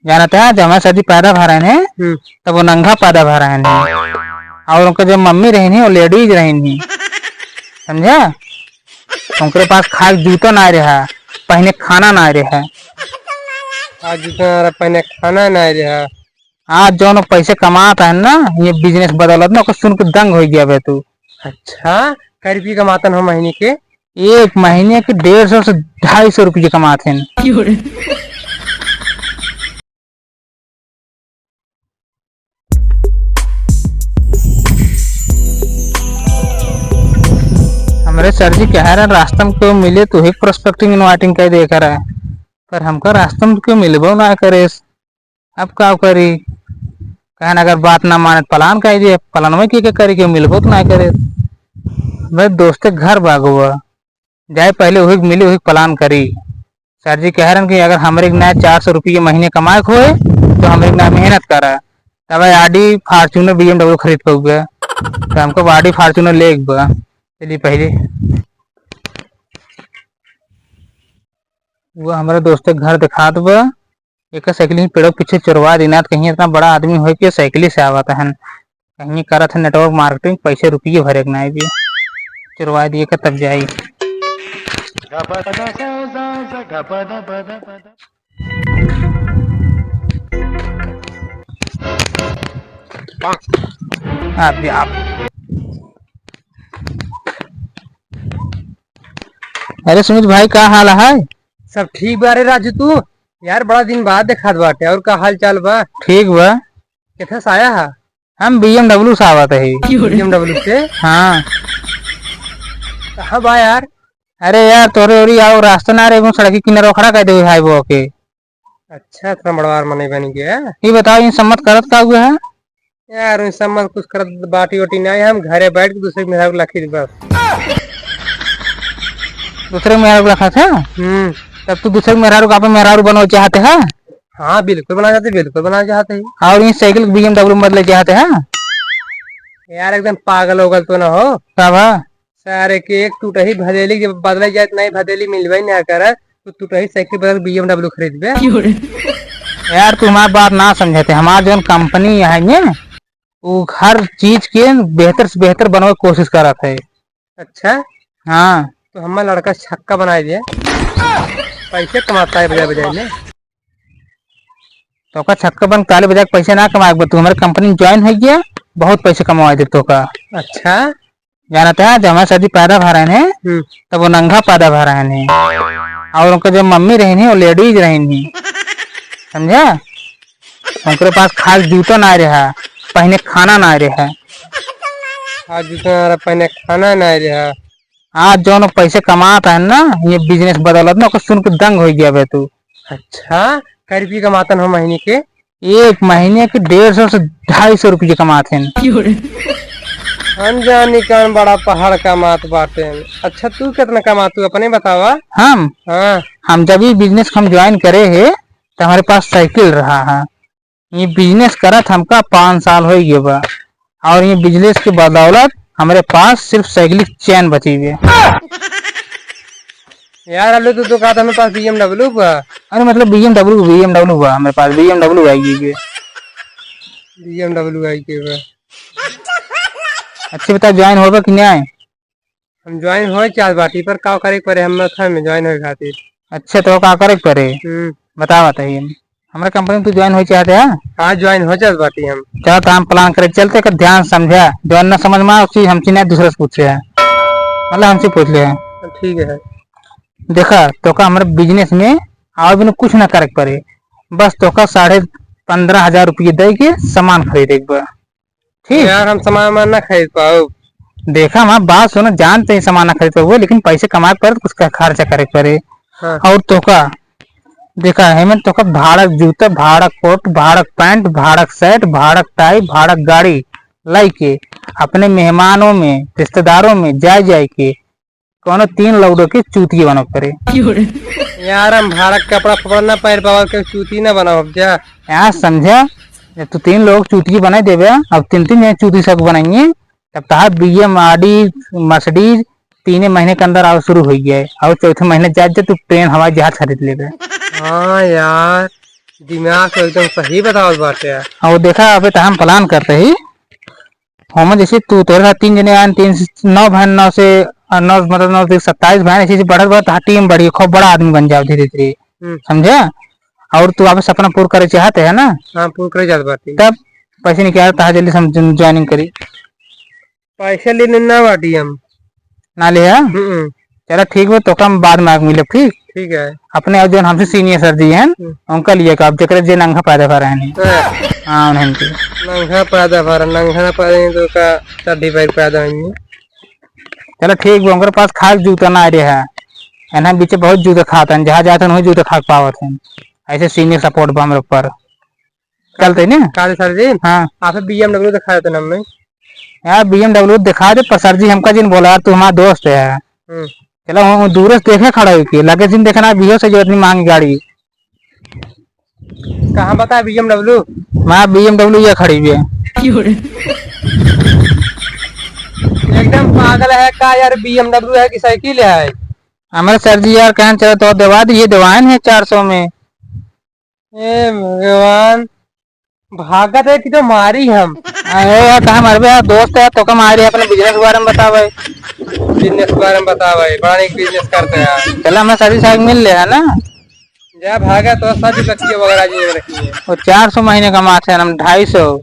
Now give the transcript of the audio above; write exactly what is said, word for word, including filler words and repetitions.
जानत है, जब हमारे सर जी पैदा भा रहे हैं, हम्म। तब वो नंगा पैदा भा रहे हैं। और उनका जब मम्मी रही नहीं, वो लेडीज रही नहीं, समझा? उनके पास खाए जूता ना रहा, पहने खाना ना रहा। आज जूता ना रहा, पहने खाना ना रहा। आज जौन पैसे कमात है ना, ये बिजनेस बदौलत ना, ओकर सुन के दंग हो गया बे तू। अच्छा, कै रुपये कमातन हो महीने के? एक महीने के डेढ़ सौ से ढाई सौ रुपये कमात हैं। हमरे सर जी कह रहे, रास्ता में कोई मिले तो ही प्रोस्पेक्टिंग इनवाइटिंग कर दे कर है, पर हमका रास्ता में कोई मिलबो ना करे। अब का करी? कहन अगर बात ना माने त पलान कह दिए, पलानवे के, के करी के मिलबो तो ना करे। भाई दोस्ते घर बागो बा, जाए पहले वही मिली वही पलान करी। सर जी कह रहे कि अगर हमरे के ना चार सौ रुपये महीने कमाए के होए तो हमरे के ना मेहनत करा, तब आडी फॉर्च्यूनर बीएमडब्ल्यू खरीद पाऊबे। तो हमको आडी फॉर्च्यूनर ले एक बा। चलिए पहले वो हमारे दोस्त के घर दिखात बा। एक साइकिल ही पेड़ों के पीछे चोरवा दीना, तो कहीं इतना बड़ा आदमी होए के साइकिल से आवत हन, कहीं करत है नेटवर्क मार्केटिंग, पैसे रुपये भरे के ना भी चोरवा दिए के तब जाई। आप, आप। अरे सुमित भाई, का हाल है? सब ठीक बा रे राजू, तू? यार, बड़ा दिन बाद देखात बाटे, और का हाल चाल बा? ठीक बा। किथे से आया है? हम बीएमडब्ल्यू से आवत है। बीएमडब्ल्यू से? हाँ। कहाँ बा यार? अरे यार, तोरे ओरी आओ, रास्ता ना रे, वो सड़क के किनारे खड़ा कर दे भाई वो के। अच्छा, इतना बड़वार मनई बन गया। ये बताओ, ये सम्मत करत का हुआ है? यार, उन सम्मत कुछ करत बाटी ओटी ना है, हम घरे बैठ के दूसरे मेहरारू लखी बस। दूसरे मेहरारू लखा था? हम्म। तब तू दूसरे मेहरारू का अपन मेहरारू बनवा चाहते हैं? हाँ, बिल्कुल बना चाहते, बिल्कुल बना चाहते हैं। और ये साइकिल बीएमडब्ल्यू में बदले चाहते हैं? यार, एकदम पागल ओगल तो ना हो। का बा? सारे के एक टूटही भदेली जब बदले जाए, तो नहीं भदेली मिलबे ना करे, तो टूटही साइकिल बदल बीएमडब्ल्यू खरीदबे। क्यों रे? यार, तू हमार बात ना समझते। हमार जौन कंपनी है ने, वो हर चीज के बेहतर से बेहतर बनवे के कोशिश करत है। अच्छा? हाँ। तो हमार लड़का छक्का बनाए दे, पैसे कमाता है बजाय बजाय में। तोका छक्का बन ताली बजा के पैसे ना कमाए, तू हमारे कंपनी में ज्वाइन हो गया, बहुत पैसे कमाए दे तोका। अच्छा। जानत है, जब हमारे सर जी पैदा भा रहे हैं, हम्म। तब वो नंगा पैदा भा रहे हैं। और उनका जब मम्मी रही नहीं, वो लेडीज रही नहीं, समझा? उनके पास खाए जूता ना रहा, पहने खाना ना रहा। आज जूता ना रहा, पहने खाना ना रहा। आज जौन पैसे कमात है ना, ये बिजनेस बदौलत ना, ओकर सुन के दंग हो गया बे तू। अच्छा, कै रुपये कमातन हो महीने के? एक महीने के डेढ़ सौ से ढाई सौ रुपये कमात हैं। हम जानी कौन बड़ा पहाड़ कमात बाटे। अच्छा, तू कितना कमातू, अपने बतावा। हम? हाँ। हम जब ये बिजनेस हम ज्वाइन करे है, तो हमारे पास साइकिल रहा है। ये बिजनेस करत हमका पाँच साल हो गए बा, और ये बिजनेस के बदौलत हमरे पास सिर्फ साइकिल की चेन बची हुई है। यार, अल्लू, तू तो कहा था हमारे पास बीएमडब्ल्यू बा। अरे, मतलब, बीएमडब्ल्यू, बीएमडब्ल्यू बा, हमारे पास बीएमडब्ल्यू आई गई है। बीएमडब्ल्यू आई गई बा। अच्छे बता, ज्वाइन होबा कि नहीं? हम ज्वाइन होए चाहत बाटी, पर का करे के पड़े, हम में ज्वाइन होए खातिर? अच्छा, तो का करे के पड़े? हम्म। बतावा तही हम। हमरा कंपनी में तू ज्वाइन होए चाहत है? हाँ, ज्वाइन हो चाहत बाटी हम। चल, तो हम प्लान करे चलते, एकर ध्यान समझा, जौन ना समझ में आवे, उसी हमसे नहीं, दूसरे से पूछे है, मतलब, हमसे पूछ ले है। ठीक है। देखा, तोका हमरे बिजनेस में और बिना कुछ ना करे के पड़े, बस तोका साढ़े पन्द्रह हजार रुपये दे के सामान खरीदे के बा। ठीक? यार, हम सामान वामान ना खरीद पाउब। देखा, हमार बात सुनो, जानते हैं सामान ना खरीद पाउब, लेकिन पैसे कमाए के पड़े, तो कुछ का खर्चा करे के पड़े। हाँ। और तोका, देखा, हेमंत, तोका भाड़ा जूता, भाड़ा कोट, भाड़ा पैंट, भाड़ा शर्ट, भाड़ा टाई, भाड़ा गाड़ी लाई के अपने मेहमानों में, रिश्तेदारों में जाए जाए के कौनो तीन लौड़ों के चूतिए बनब करे। यार, हम भाड़ा के कपड़ा फपड़ा ना पहन पावा, के चूती ना बनाओ अब जा। यार, समझा, जब तू तीन लोग चूतिए बनाई देबे, अब तीन तीन जने चूती सब बनाएंगे, तब तहार बीएम, आडी, मर्सिडीज तीने महीने के अंदर आओ शुरू हो गया है, और चौथे महीने जाए जा तू ट्रेन, हवाई जहाज खरीद लेबे। हाँ यार, दिमाग तो एकदम सही बतावत बाटे यार। और देखा, अबे तो हम plan करते ही, हम जैसे तू, तोरे साथ तीन जने आए, तीन से नौ बहन, नौ से, अ, नौ, मतलब, नौ से सत्ताईस बहन, ऐसे, ऐसे बढ़त, बढ़त, हाँ, team बढ़ी, खूब बड़ा आदमी बन जाओ धीरे धीरे, हम्म। समझे? और तू आपन सपना पूरा करे चाहते है ना? हाँ, पूरा करे चाहत बाटी। तब पैसे निकाल, तहाँ जल्दी से हम joining करी। पैसे लेने ना बाटी हम। ना ले है? हम्म। चला ठीक बा, तोका हम बाद में आके मिलब, ठीक? ठीक है। अपने और जौन हमसे senior sir जी हैं, हम्म। उनका लिए का, अब जेकरे जे नंगा पैदा भा रहे हैं। हाँ। हाँ, उन्हें की। नंगा पैदा भा रहे, नंगा ना पैदा नहीं तो का चड्डी पैर पैदा होंगे। चला ठीक बा, उनके पास खास जूता ना आ रहा है। इन्हें बीचे बहुत जूता खात हैं, जहाँ जात हैं वही जूता खा के पावत हैं। ऐसे senior support बा हमरे ऊपर। चलते ही ना? काले sir जी, हाँ। आपसे B M W दिखा देते ना हमें। यार, B M W दिखा दे, पर sir जी हमका जिन बोला, यार, तू हमारा दोस्त है। हम्म। चला, वो दूर से देखे खड़ा होके, लगे जिन देखना, B O से जरूरत नहीं मांगी गाड़ी। कहाँ बता B M W? मैं B M W ये खड़ी हुई है। एकदम पागल है का यार, B M W है कि साइकिल है? हमारे sir जी यार कहन चलो तो देवा दिए, देवाएन है चार सौ में। ए भगवान, भागत है कि तो मारी हम। अरे यार, कहाँ मारबे यार, दोस्त है, तोका मारे, अपने business के बारे में बतावे। Business के बारे में बतावे, बड़ा नीक business करते हैं। चला, हमें sir जी साहब मिल ले, है ना? जा भागा, तो सब बच्चे वगैरह जी में रखी है। वो चार सौ महीने कमात है, हम ढाई सौ।